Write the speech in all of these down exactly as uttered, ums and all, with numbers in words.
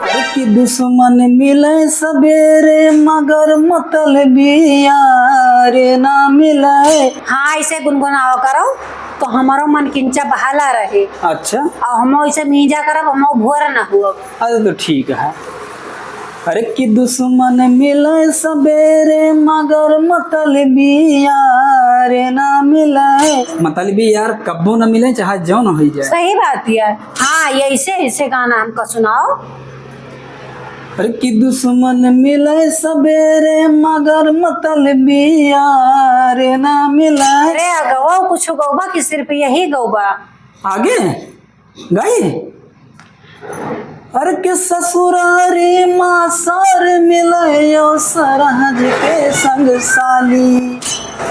अरे कि दुश्मन मिले सबेरे मगर मतलबी यार ना मिले। हाँ, ऐसे गुनगुनावा करो तो हमारो मन किंचा बहाला रहे। अच्छा। और हम ऐसे मींजा करब, हम भोर ना हुआ। अरे तो ठीक है। अरे कि दुश्मन मिले सबेरे मगर मतलबी यार ना मिले। मतलबी यार कब्बो ना मिले, चाहे जौन होई जाए। सही बात है। हाँ, ये ऐसे, ऐसे गाना हमका सुनाओ। अरे कि दुश्मन मिले सबेरे मगर मतलबी यार ना मिले। अरे अगवा कुछ गौबा कि सिर्फ यही गौबा? आगे? गई। अरे के ससुरारी माँ सर मिलयो सरहज के संग साली।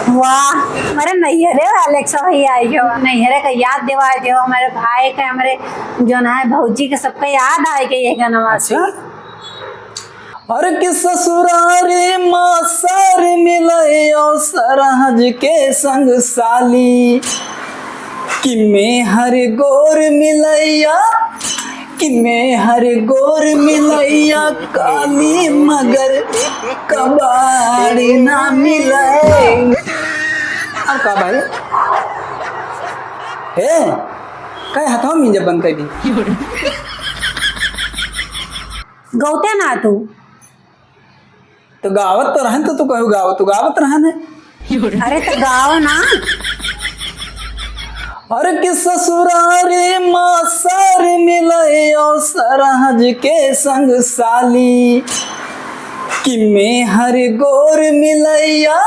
वाह, हमारे नैहरे वाले सब ही आई हो, नैहरे का याद दिवा दियो हमारे भाई का, हमारे जौन है भौजी के, सबका याद आए के ये गाना से। अच्छा? अरे कि ससुरारी माँ सर मिलयो सरहज के संग साली, कि मेहर गोर मिलैया, कि मेहर गोर मिलैया, काली मगर कबाड़ी ना मिले। अब का भाई? हे, काहे हथवा में जब बंद कर दी? गौते ना तू। तो गावत तो रहन, तो तू कहू गावत, तू गावत रहन है। अरे तो गाओ ना। अरे कि ससुरारी माँ सर मिलयो सरहज के संग साली, कि मेहर गोर मिलैया,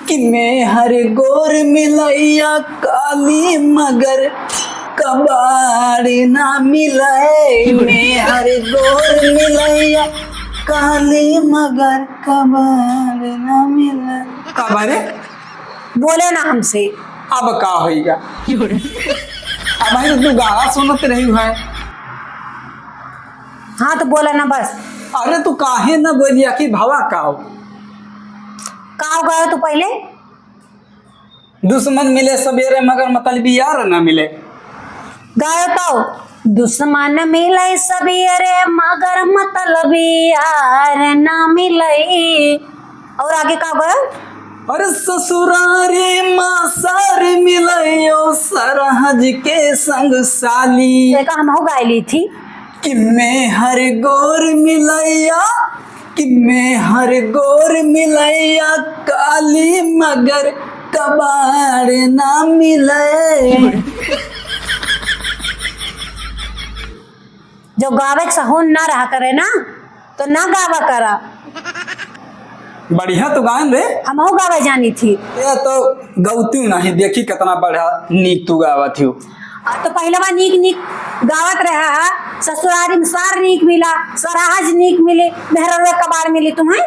कि मेहर गोर मिलैया, काली मगर कबाड़ ना मिले। मेहर गोर मिलैया, काली मगर कबाड़ ना मिले। का बारे? बोले ना हमसे। अब का होइगा? अब भाई तू गाना सुनत रही है। हाँ तो बोला ना बस। अरे तू काहे ना बोलिया कि भवा का हो? का हो गया तू पहले? दुश्मन मिले सबेरे मगर मतलबी यार ना मिले। गायो तो, दुश्मन मिले सबेरे मगर मतलबी यार ना मिले। और आगे का गयो? अरे ससुरारी माँ सर मिलयो सरहज के संग साली। देखा हम हो गाय ली थी। कि मेहर गोर मिलैया, कि मेहर गोर मिलैया काली मगर कबाड़ ना मिले। जो गावे के सहून ना रहा करे ना, तो ना गावा करा। बढ़िया तो गायन रे। हमहू गावे जानी थी। ये तो गौती नहीं, देखी कितना बढ़िया नीक तू गावत हो। आ, तो पहलवा नीक नीक गावत रहा हा, ससुरारी में सार नीक मिला, सरहज नीक मिले, मेहरवे कबाड़ मिली तुम्हें।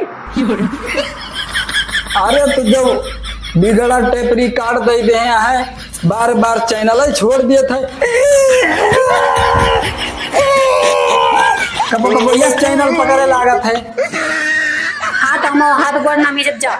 अरे तो जो बिगड़ा टेप रिकॉर्ड दे दे हैं, बार बार चैनल ही छोड़ दिए थे। कबो कबो यह चैनल पकड़े लागत है। हाँ तो हम हाथ गोड़ ना मिजब जा।